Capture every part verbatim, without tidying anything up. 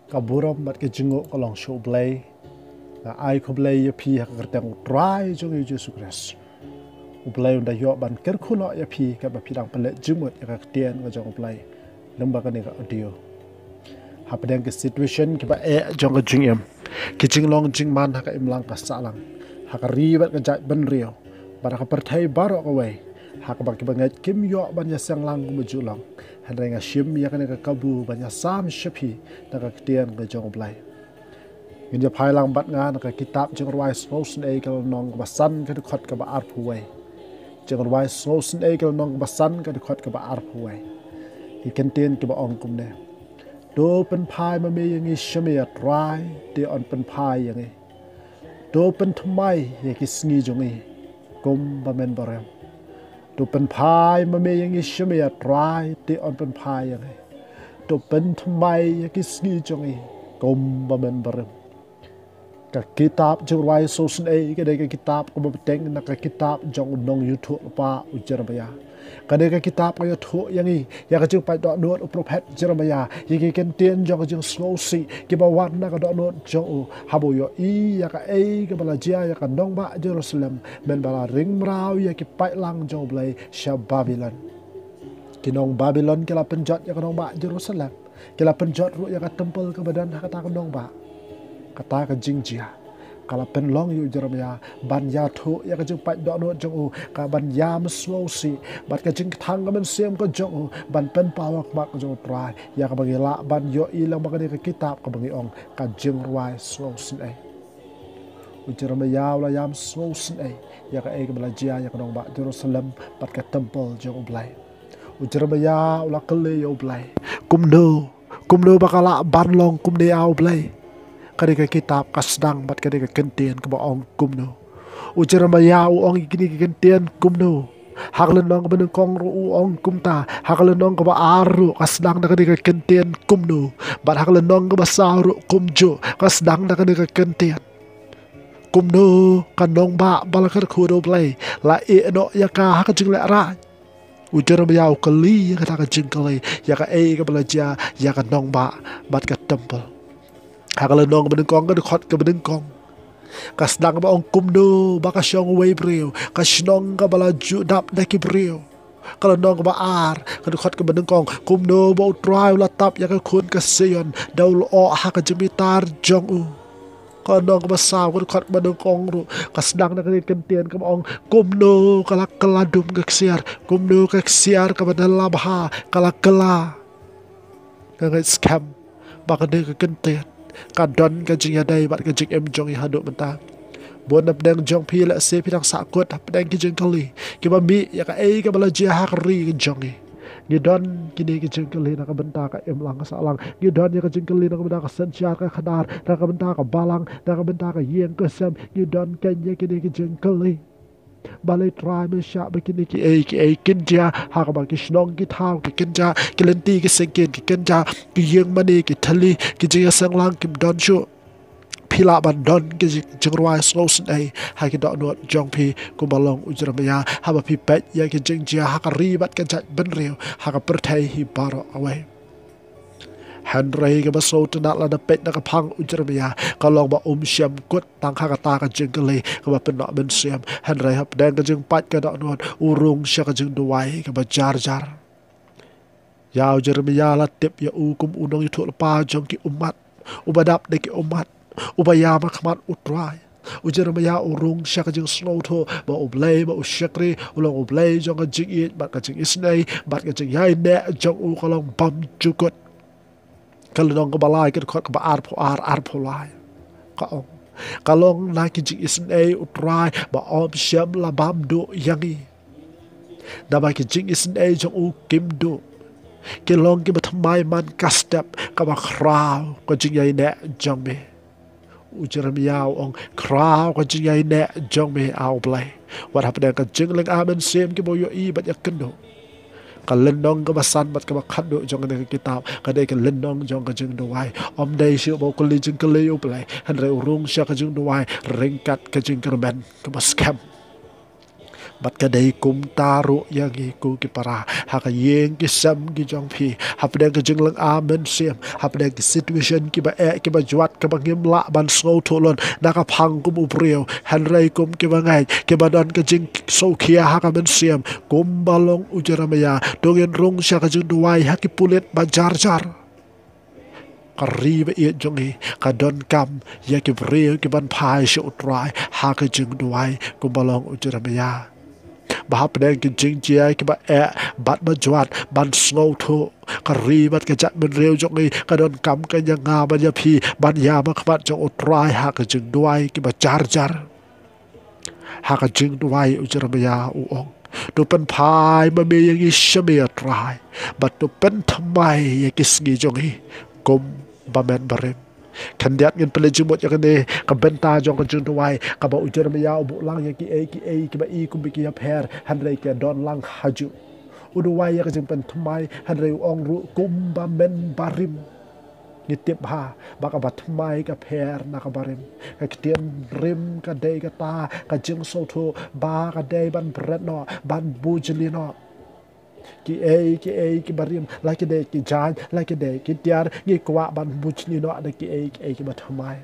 Ka burom bad ka jingnguh ka long sha U Blei. Nga ai khublei ïa phi ha ka kyrteng U Trai jong ngi U Jisu Khrist. U Blei un da ïoh ban kyrkhu noh ïa phi katba phi dang pynleit jingmut ïa ka ktien ka jong U Blei lyngba kane ka audio. Hapdeng ki situation kiba eh jong ka jingim, ki jinglong jingman ha ka imlang ka sahlang, ha ka ri bad ka jaitbynriew, bad ha ka pyrthei baroh kawei, ha kaba kiba ngeit kim ïoh ban ïaseng lang kumba ju long, hynrei nga shim ïa kane ka kabu ban ïasam sha phi na ka ktien ka jong U Blei. Ngin ïa phai lang bad nga na ka kitab Jingrwai Sngewsynei ka lynnong kaba san ka dkhot kaba arphew wei. Jingrwai Sngewsynei ka lynnong kaba san ka dkhot kaba arphew wei. Ki kyntien kiba ong kumne: To pynphai ma me ïa ngi sha me, A Trai, te yn pynphai ïa ngi. To pynthymmai ïa ki sngi jong ngi kumba men barim. To pynphai ma me ïa ngi sha me, A Trai, te yn pynphai ïa ngi. To pynthymmai ïa ki sngi jong ngi kumba men barim. Ka kitab Jingrwai Sngewsynei ka dei ka kitab kaba bteng na ka kitab jong u nongïathuhlypa u Jeremiah. Ka dei ka kitab ka ïathuh ïa ngi ïa ka jingpait dohnud u prophet Jeremiah, ïa ki kyntien jong ka jingsngewsih kiba wan na ka dohnud jong u, haba u ïohi ïa kaei kaba la jia ïa ka nongbah Jerusalem mynba la ring mraw ïa ki paidlang jong U Blei sha Babilon. Ki nong Babilon ki la pynjot ïa ka nongbah Jerusalem. Ki la pynjot ruh ïa ka templ kaba don ha kata ka nongbah. Kata ka jingjia ka la pynlong ïa u Jeremiah ban ïathuh ïa ka jingpait dohnud jong u, ka ban ïam sngewsih bad ka jingkthang ka mynsiem ka jong u ban pynpaw ha khmat ka jong U Trai, ïa kaba ngi lah ban ïohi lyngba kane ka kitab kaba ngi ong ka Jingrwai Sngewsynei. U Jeremiah u la ïam sngewsynei ïa kaei kaba la jia ïa ka nongbah Jerusalem bad ka templ jong U Blei. U Jeremiah u la kylli ïa U Blei: Kumno, kumno ba ka lah ban long kumne, A U Blei? Ka dei ka kitab ka sdang bad ka dei ka kyntien kaba ong kumno. U Jeremiah u ong ïa kine ki kyntien kumno. Ha ka lynnong kaba nyngkong ruh u ong kumta, ha ka lynnong kaba ar ruh ka sdang da kane ka kyntien kumno, bad ha ka lynnong kaba saw ruh kumjuh ka sdang da kane ka kyntien. Kumno ka nongbah ba la kyrkhu da U Blei la ïeh noh ïa ka ha ka jinglehrain? U Jeremiah u kylli ïa kata ka jingkylli ïa kaei kaba la jia ïa ka nongbah bad ka templ. Ha ka lynnong kaba nyngkong, ka dkhot kaba nyngkong, ka sdang ba ong kumno ba ka shong uwei briew, ka shnong kaba la ju dap da ki briew. Ka lynnong kaba ar, ka dkhot kaba nyngkong, kumno ba U Trai u la tap ïa ka khun ka Sion da u lyoh ha ka jingbitar jong u. Ka lynnong kaba saw, ka dkhot kaba nyngkong ruh ka sdang da kane ka kyntien kaba ong kumno ka la kylla dum ka ksiar, kumno ka ksiar kaba na la bha ka la kylla. Nga ngeit skhem ba kane ka kyntien ka don ka jingïadei bad ka jingim jong ngi haduh mynta. Bun na pdeng jong phi lehse phi dang sahkut hapdeng ki jingkylli kiba mih ïa kaei kaba la jia ha ka ri jong ngi. Ngi don kine ki jingkylli na ka bynta ka imlang ka sahlang. Ngi don ïa ka jingkylli na ka bynta ka synshar ka khadar, na ka bynta ka balang, na ka bynta ka ïing ka sem. Ngi don kein ïa kine ki jingkylli. Balei Trai me shah ba kine kiei kiei kin jia, ha kaba ki shnong ki thaw ki kin jia, ki lynti ki syngkien ki kin jia, ki ïing mane ki thylli, ki jingïaseng lang kim don shuh? Phi lah ban don ki jing, jingrwai sngewsynei ha ki dohnud jong phi kumba long u Jeremiah, haba phi peit ïa ki jingjia ha ka ri bad ka jaitbynriew, ha ka pyrthei hi baroh kawei. Hynrei kaba sngewtynnat lada peit na ka phang u Jeremiah, ka long ba um shym kut tang ha kata ka jingkylli kaba pynnoh mynsiem, hynrei hapdeng ka jingpait ka dohnud u rung sha ka jingduwai kaba jar jar. Ïa u Jeremiah la tip ïa u kum u nongïathuhlypa jong ki ummat, uba dap da ki ummat, uba ïam ha khmat u Trai. U Jeremiah u rung sha ka jingsngewthuh ba U Blei ba u shakri u long U Blei jong ka jingïeit bad ka jingisynei, bad ka jingïaineh jong u ka long bymjukut. Ka lynnong kaba lai, ka dkhot kaba arphew ar, arphew lai, ka ong: Ka long na ki jingisynei, U Trai, ba um shym la bam duh ïa ngi. Naba ki jingisynei jong u kim duh, ki long kiba thymmai man ka step, kaba khraw ka jingïaineh jong me. U Jeremiah u ong, khraw ka jingïaineh jong me, A U Blei. Wat hapdeng ka jinglynga mynsiem kiba u ïohi bad ïakynduh, ka lynnong kaba san bad kaba khatduh jong kane ka kitab ka dei ka lynnong jong ka jingduwai. Um dei shuh ba u kylli jingkylli ïa U Blei, hynrei u rung sha ka jingduwai ryngkat ka jingkyrmen kaba skhem. Bad ka dei kumta ruh ïa ngi ko ki para, ha ka ïing ki sem ki jong phi, hapdeng ka jinglong mynsiem, hapdeng ki situation kiba eh kiba jwat kaba ngim lah ban sngewthuh lon na ka phang kum u briew, hynrei kum kiba ngeit, kiba don ka jingsngewkhia ha ka mynsiem kumba long u Jeremiah. To ngin rung sha ka jingduwai ha ki pulit ba jar jar. Ka ri ba ïeit jong ngi ka donkam ïa ki briew kiban phai sha u Trai ha ka jingduwai kumba long u Jeremiah. Ba hapdeng ki jingjia kiba eh bad ba jwat ban sngewthuh, ka ri bad ka jaitbynriew jong ngi ka donkam ka ïa nga bad ïa phi ban ïam ha khmat jong u Trai ha ka jingduwai kiba jar jar. Ha ka jingduwai u Jeremiah u ong, to pynphai ma me ïa ngi sha me, a Trai, bad to pynthymmai ïa ki sngi jong ngi kumba men barim. Khyndiat ngin pynleit jingmut ïa kane ka bynta jong ka jingduwai kaba u Jeremiah u buh lang ïa kiei kiei kiba i kumba ki ïapher, hynrei ki don lang hajuh. U duwai ïa ka jingpynthymmai, hynrei u ong ruh kumba men barim. Ngi tip bha ba kaba thymmai ka pher na kaba rim. Ka ktien rim ka dei kata ka jingsngewthuh ba ka dei ban bret noh, ban bujli noh. Kiei kiei kiba rim, la ki dei ki jaiñ, la ki dei ki tiar, ngi kwah ban bujli noh da kiei kiei kiba thymmai.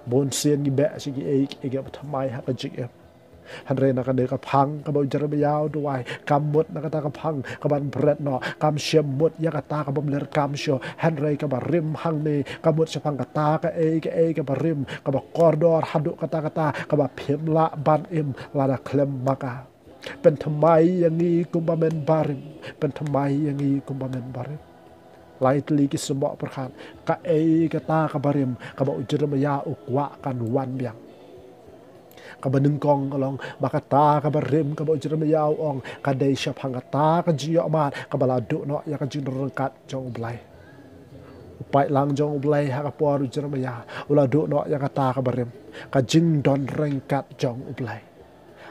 Bun sien ngi beh sha kiei kiei kiba thymmai ha ka jingim. Hynrei na kane ka phang kaba u Jeremiah u duwai, kam mut na kata ka phang kaban bret noh, kam shym mut ïa kata kabym leh kam shuh, hynrei kaba rim hangne ka mut shaphang kata kaei kaei kaba rim, kaba kordor haduh katta katta kaba phim lah ban im lada khlem ma ka. Pynthymmai ïa ngi kumba men barim, pynthymmai ïa ngi kumba men barim. Lai tylli ki symboh pyrkhat kaei kata kaba rim kaba u Jeremiah u kwah kan wan biang. Kaba nyngkong ka long ba kata kaba rim kaba u Jeremiah u ong ka dei shaphang kata ka jingïohmad kaba la duh noh ïa ka jingdon ryngkat jong U Blei. U paidlang jong U Blei ha ka por u Jeremiah u la duh noh ïa kata kaba rim, ka jingdon ryngkat jong U Blei.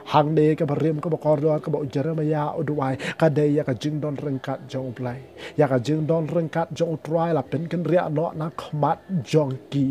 Hangne kaba rim kaba kordor kaba u Jeremiah u duwai ka dei ïa ka jingdon ryngkat jong U Blei. Ïa ka jingdon ryngkat jong U Trai la pynkynriah noh na khmat jong ki.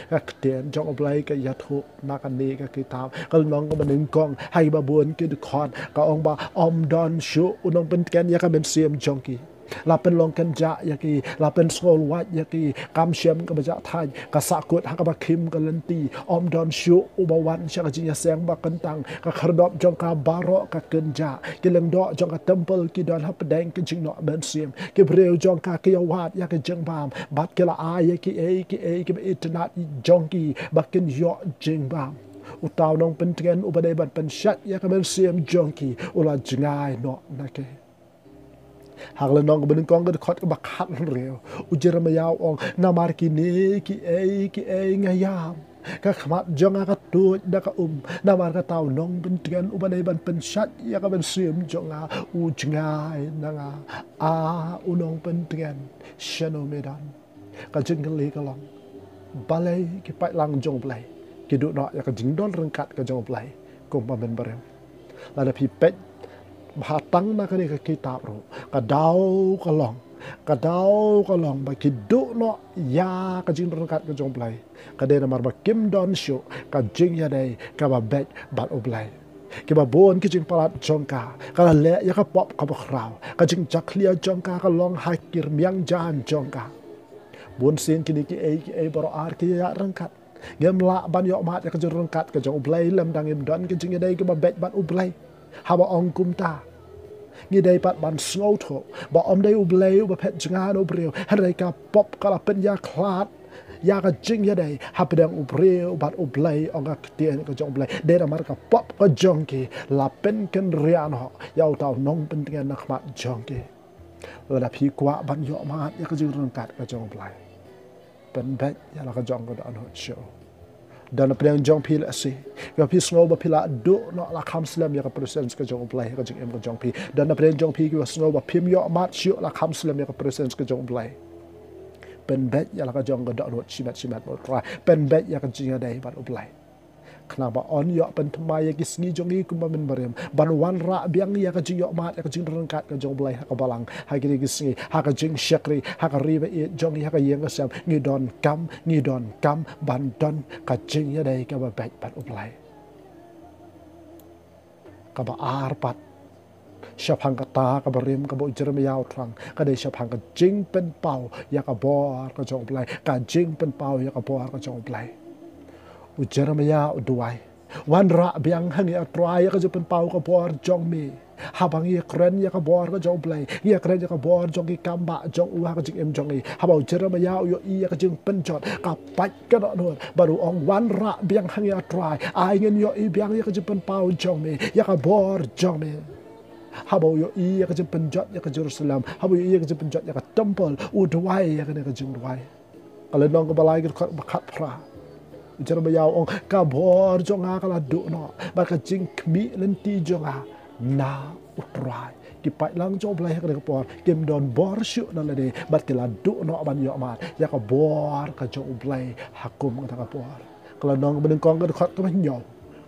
Ka ktien jong U Blei ka ïathuh na kane ka kitab, ka lynnong kaba nyngkong ha kiba bun ki dkhot ka ong ba ym don shuh u nongpyntngen ïa ka mynsiem jong ki. La pynlong kynjah ïa ki, la pynsngewlwait ïa ki, kam shym kaba jah thait, ka sahkut ha kaba khim ka lynti, ym don shuh uba wan sha ka jingïaseng ba kyntang, ka khyrdop jong ka baroh ka kynjah, ki lyngdoh jong ka templ ki don hapdeng ka jingnoh mynsiem, ki briew jong ka ki ïawad ïa ka jingbam, bad ki la ai ïa kiei kiei kiba itynnad jong ki ba kin ïoh jingbam. Uta u nongpyntngen uba dei ban pynshait ïa ka mynsiem jong ki u la jngai noh na ki. Ha ka lynnong kaba nyngkong ka dkhot kaba khathynriew, u Jeremiah u ong, namar kine kiei kiei nga ïam, ka khmat jong nga ka tuid da ka um, namar kata u nongpyntngen uba dei ban pynshait ïa ka mynsiem jong nga u jngai na nga. A u nongpyntngen, shano me don? Ka jingkylli ka long, balei ki paidlang jong U Blei ki duh noh ïa ka jingdon ryngkat ka jong U Blei kumba men barim? Lada phi peit bha tang na kane ka kitab ruh, ka daw ka long, ka daw ka long ba ki duh noh ïa ka jingdon ryngkat ka jong U Blei, ka dei namar ba kim don shuh ka jingïadei kaba beit bad U Blei. Kiba bun ki jingpalat jong ka ka la leh ïa ka pop kaba khraw, ka jingjakhlia jong ka ka long ha ki rmiang jaiñ jong ka. Bun sien kine kiei kiei baroh ar ki ïaid ryngkat. Ngim lah ban ïohmad ïa ka jingryngkat ka jong U Blei lymda ngim don ka jingïadei kaba beit bad U Blei. Haba ong kumta, ngi dei pat ban sngewthuh ba ym dei U Blei uba phet jngai na u briew, hynrei ka pop ka la pynïakhlad ïa ka jingïadei hapdeng u briew bad U Blei, ong ka ktien ka jong U Blei. Dei namar ka pop ka jong ki la pynkynriah noh ïa uta u nongpyntngen na khmat jong ki. Lada phi kwah ban ïohmad ïa ka jingryngkat ka jong U Blei, pynbeit ïa la ka jong ka dohnud sha u. Don napdeng jong phi lehse kiba phi sngew ba phi la duh noh, la kham slem ïa ka presence ka jong U Blei ha ka jingim ka jong phi. Don napdeng jong phi kiba sngew ba phim ïohmad shuh, la kham slem ïa ka presence ka jong U Blei. Pynbeit ïa la ka jong ka dohnud shimet shimet bad U Trai. Pynbeit ïa ka jingïadei bad U Blei. Khnang ba yn ïoh pynthymmai ïa ki sngi jong ngi kumba men barim, ban wanrah biang ïa ka jingïohmad ïa ka jingryngkat ka jong U Blei ha ka balang ha kine ki sngi, ha ka jingshakri, ha ka ri ba ïeit jong ngi, ha ka ïing ka sem. Ngi donkam, ngi donkam ban don ka jingïadei kaba beit bad U Blei. Kaba ar pat shaphang kata ka barim kaba u Jeremiah u thrang, ka dei shaphang ka jingpynpaw ïa ka bor ka jong u Blei, ka jingpynpaw ïa ka bor ka jong u Blei. U Jeremiah u duwai, wanrah biang ha ngi, A Trai, ïa ka jingpynpaw ka bor jong me. Haba ngi ïakren ïa ka bor ka jong u Blei, ngi ïakren ïa ka bor jong ki kambah jong u ha ka jingim jong ngi, haba u Jeremiah u ïohi ïa ka jingpynjot, ka pait ka dohnud bad u ong, wanrah biang ha ngi, A Trai, ai ngin ïohi biang ïa ka jingpynpaw jong me ïa ka bor jong me. Haba u ïohi ïa ka jingpynjot ïa ka Jerusalem, haba u ïohi ïa ka jingpynjot ïa ka temple, u duwai ïa kane ka jingduwai. Ka lynnong kaba lai, ka dkhot ba khatphra, u Jeremiah u ong, ka bor jong nga ka la duh noh, bad ka jingkhmih lynti jong nga na U Trai. Ki paidlang jong u Blei ha kane ka por kim don bor shuh na lade, bad ki la duh noh ban ïohmad ïa ka bor ka jong u Blei ha kum kata ka por. Ka lynnong kaba nyngkong, ka dkhot kaba hynñiew,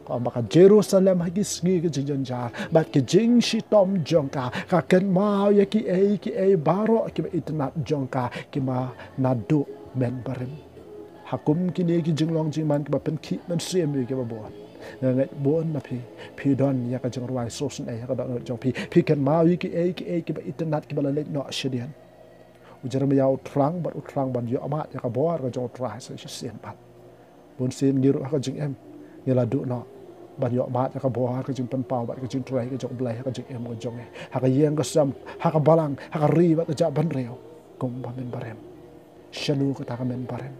ka ong ba ka Jerusalem ha ki sngi ka jingjynjar bad ki jingshitom jong ka, ka kynmaw ïa kiei kiei baroh kiba itynnat jong ka, kiba naduh mynbarim. Ha kum kine ki jinglong jingman kiba pynkhih mynsiem ïa kiba bun, nga ngeit bun na phi, phi don ïa ka jingrwai sngewsynei ha ka dohnud jong phi. Phi kynmaw ïa kiei kiei kiba itynnat kiba la leit noh shadien. U Jeremiah u thrang bad u thrang ban ïohmad ïa ka bor ka jong U Trai sa shisien pat. Bunsien ngi ruh ha ka jingim ngi la duh noh ban ïohmad ïa ka bor ka jingpynpaw bad ka jingtrei ka jong U Blei ha ka jingim ka jong ngi, ha ka ïing ka sem, ha ka balang, ha ka ri bad ka jaitbynriew, kumba mynbarim. Shano kata ka mynbarim?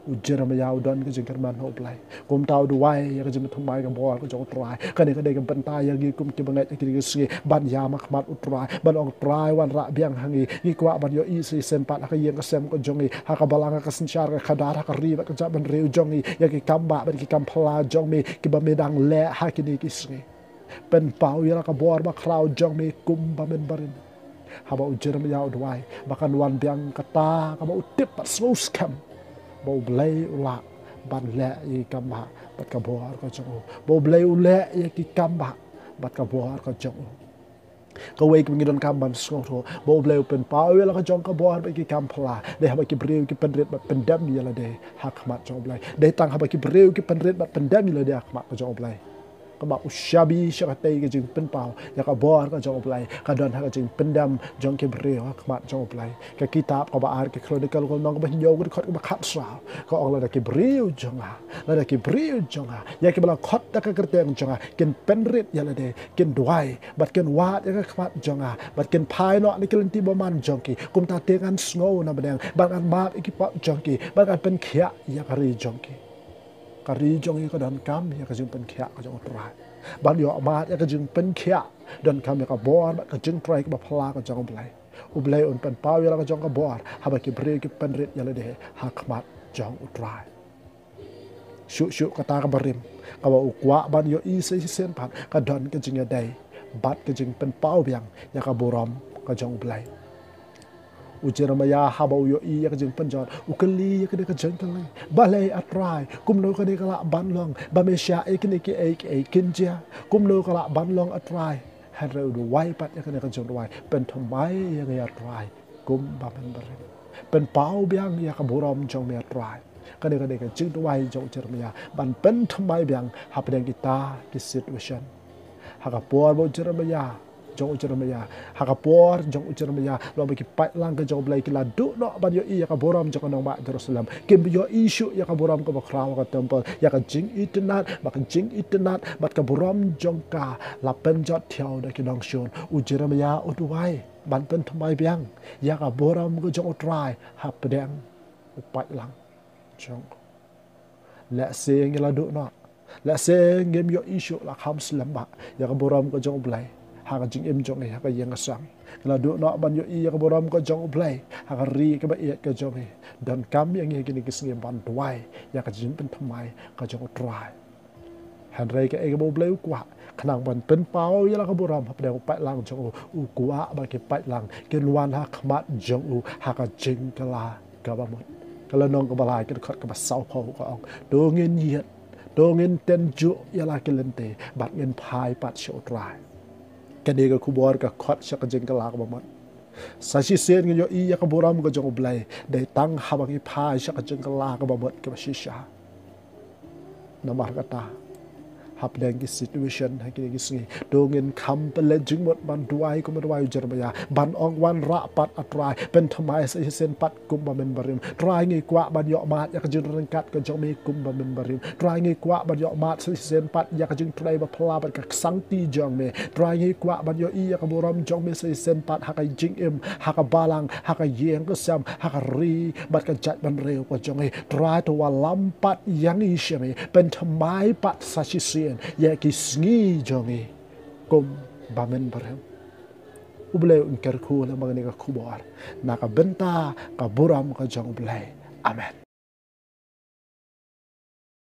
U Jeremiah u don ka jingkyrmen ha U Blei. Kumta u duwai ïa ka jingpynthymmai ka bor ka jong U Trai. Kane ka dei ka bynta ïa ngi kum kiba ngeit ha kine ki sngi, ban ïam ha khmat U Trai, ban ong, Trai, wanrah biang ha ngi. Ngi kwah ban ïohi sa shisien pat ha ka ïing ka sem ka jong ngi, ha ka balang, ha ka synshar, ha ka khadar, ha ka ri bad ka jaitbynriew jong ngi, ïa ki kambah bad ki kam phylla jong me kiba me dang leh ha kine ki sngi. Pynpaw ïa la ka bor bakhraw jong me kumba mynbarim. Haba u Jeremiah u duwai, ba kan wan biang kata kaba u tip bad sngewskhem, ba U Blei u lah ban leh ïa ki kambah bad ka bor ka jong u, ba U Blei u leh ïa ki kambah bad ka bor ka jong u. Kawei kaba ngi donkam ban sngewthuh, ba U Blei u pynpaw ïa la ka jong ka bor bad ki kam phylla dei haba ki briew ki pynrit bad pyndem ïa lade ha khmat jong U Blei. Dei tang haba ki briew ki pynrit bad pyndem ïa lade ha khmat ka jong U Blei. Kaba u shabi sha katei ka jingpynpaw ïa ka bor ka jong U Blei ka don ha ka jingpyndem jong ki briew ha khmat jong U Blei. Ka kitab kaba ar ki Chronicle, ka lynnong kaba hynñiew, ka dkhot kaba khatsaw, ka ong, lada ki briew jong nga, lada ki briew jong nga, ïa kiba la khot da ka kyrteng jong nga, kin pynrit ïa lade, kin duwai bad kin wad ïa ka khmat jong nga bad kin phai noh na ki lynti bymman jong ki, kumta te ngan sngew na bneng bad ngan map ïa ki pop jong ki bad ngan pynkhiah ïa ka ri jong ki. Ka ri jong ngi ka donkam ïa ka jingpynkhiah ka jong U Trai ban ïohmad ïa ka jingpynkhiah. Donkam ïa ka bor bad ka jingtrei kaba phylla ka jong U Blei. U Blei un pynpaw ïa la ka jong ka bor haba ki briew ki pynrit ïa lade ha khmat jong U Trai. Shuh shuh kata ka barim kaba u kwah ban ïohi sa shisien pat, ka don ka jingïadei bad ka jingpynpaw biang ïa ka burom ka jong U Blei. U Jeremiah haba u ïohi ïa ka jingpynjot, u kylli ïa kane ka jingkylli, balei, A Trai, kumno kane ka lah ban long, ba me shah ïa kine kiei kiei kin jia? Kumno ka lah ban long, A Trai? Hynrei u duwai pat ïa kane ka jingduwai, pynthymmai ïa ngi, A Trai, kumba mynbarim. Pynpaw biang ïa ka burom jong me, A Trai. Kane ka dei ka jingduwai jong u Jeremiah ban pynthymmai biang hapdeng kita ki situation. Ha ka por ba u Jeremiah, jong u Jeremiah, ha ka por jong u Jeremiah, long ba ki paidlang ka jong U Blei ki la duh noh ban ïohi ïa ka burom jong ka nongbah Jerusalem. Kim ïohi shuh ïa ka burom kaba khraw ha ka temple, ïa ka jingitynnat, bad ka jingitynnat bad ka burom jong ka la pynjot thiaw da ki nongshun. U Jeremiah u duwai ban pynthymmai biang ïa ka burom ka jong U Trai hapdeng u paidlang jong u. Lehse ngi la duh noh, lehse ngim ïohi shuh, la kham slem bha ïa ka burom ka jong U Blei ha ka jingim jong ngi, ha ka ïing ka sem. Ngi la duh noh ban ïohi ïa ka burom ka jong U Blei ha ka ri kaba ïeit ka jong ngi. Donkam ïa ngi ha kine ki sngi ban duwai ïa ka jingpynthymmai ka jong U Trai. Hynrei kaei kaba U Blei u kwah, khnang ban pynpaw ïa la ka burom hapdeng u paidlang jong u, u kwah ba ki paidlang kin wan ha khmat jong u ha ka jingkylla kaba mut. Ka lynnong kaba lai, ka dkhot kaba sawphew, ka ong, to ngin ïit, to ngin tynjuh ïa la ki lynti bad ngin phai pat sha U Trai. Kane ka khubor ka khot sha ka jingkylla kaba mut. Sa shisien ngin ïohi ïa ka burom ka jong U Blei dei tang haba ngi phai sha ka jingkylla kaba mut kaba shisha. Namar kata, hapdeng ki situation ha kine ki sngi. To ngin kham pynleit jingmut ban duwai kumba duwai u Jeremiah, ban ong, wanrah pat, A Trai, pynthymmai sa shisien pat kumba men barim. Trai, ngi kwah ban ïohmad ïa ka jingryngkat ka jong me kumba men barim. Trai, ngi kwah ban ïohmad sa shisien pat ïa ka jingtrei ba phylla bad ka ksangti jong me. Trai, ngi kwah ban ïohi ïa ka burom jong me sa shisien pat ha ka jingim, ha ka balang, ha ka ïing ka sem, ha ka ri bad ka jaitbynriew ka jong ngi. Trai, to wallam pat ïa ngi sha me, pynthymmai pat sa shisien ïa ki sngi jong ngi kumba men barim. U Blei un kyrkhu lem bad kane ka khubor na ka bynta ka burom ka jong U Blei. Amen.